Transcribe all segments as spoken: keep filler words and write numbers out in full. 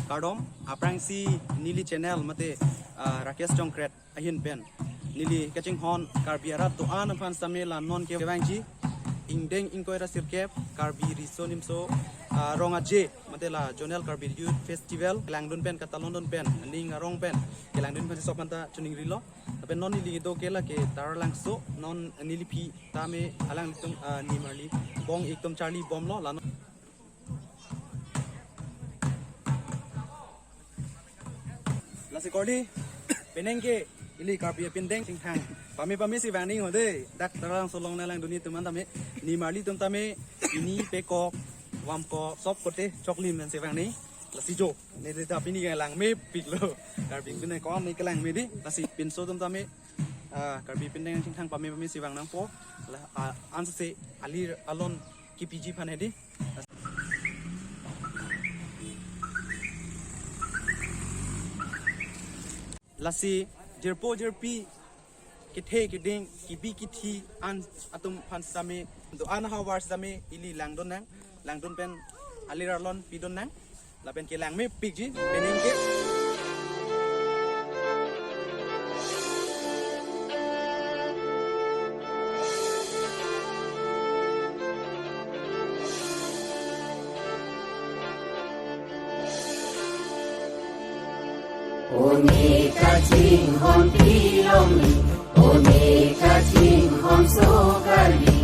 Kardom, aphrangsi neli channel mate, ah, Rakesh Jongkret ahin pen neli kachinghon Karbi arat do-an aphan sitame la non kevangji ingdeng ingkoi ra sirkep Karbi Riso Nimso, ah, Rong Aje mate la Zonal Karbi Youth Festival kelangdun pen, katalondun pen, ning arong pen kelangdun pen si sop manta chuning rilo. Lapen non neli do ke lake Taralangso, non neliphi tame alanglitum, ah, nimarli bong iktum charli bomlo la non. Lasi korte, penang ke ili Karbi apindeng chingthang pame pame si vang nang ho dei. Dak Taralangso along nanglang dun-i atum an tame, nimarli atum tame, pini pekok, vamkok, sop korte choklim nang si vang nang. Lasi jo, ne de ta pini kelang mepiklo. Karbi pine ko ne kelang me dei. Lasi pinso atum tame, ah, Karbi apindeng chingthang pame pame si vang nangpo. La, ah, ansi alir alon kipiji aphan he dei. Lasi jirpo jirpi, kethe keding, kebi kethe an atum aphan sitame, do-an ahavar sitame ili langdun nang, langdun pen alir alon pidun nang, lapen kelang mepikji, penang ke. One kachinghon pilong ni, one kachinghon so Karbi,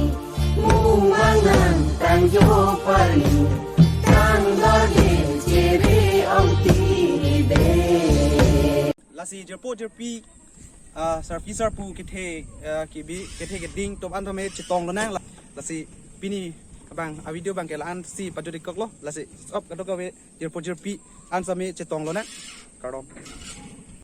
mumang nang tangjo parli, tang dorde chere ong tide. Lasi jirpo jirpi, ah, sarpi sarpo kethe, ah, kebi, kethe keding atum an tame chetong lonang la. Lasi pini abang, ah, video abang ke la-ansi pajut-ik koklo. Lasi sop kadokave jirpo jirpi an sitame chetong lonang. Kardom.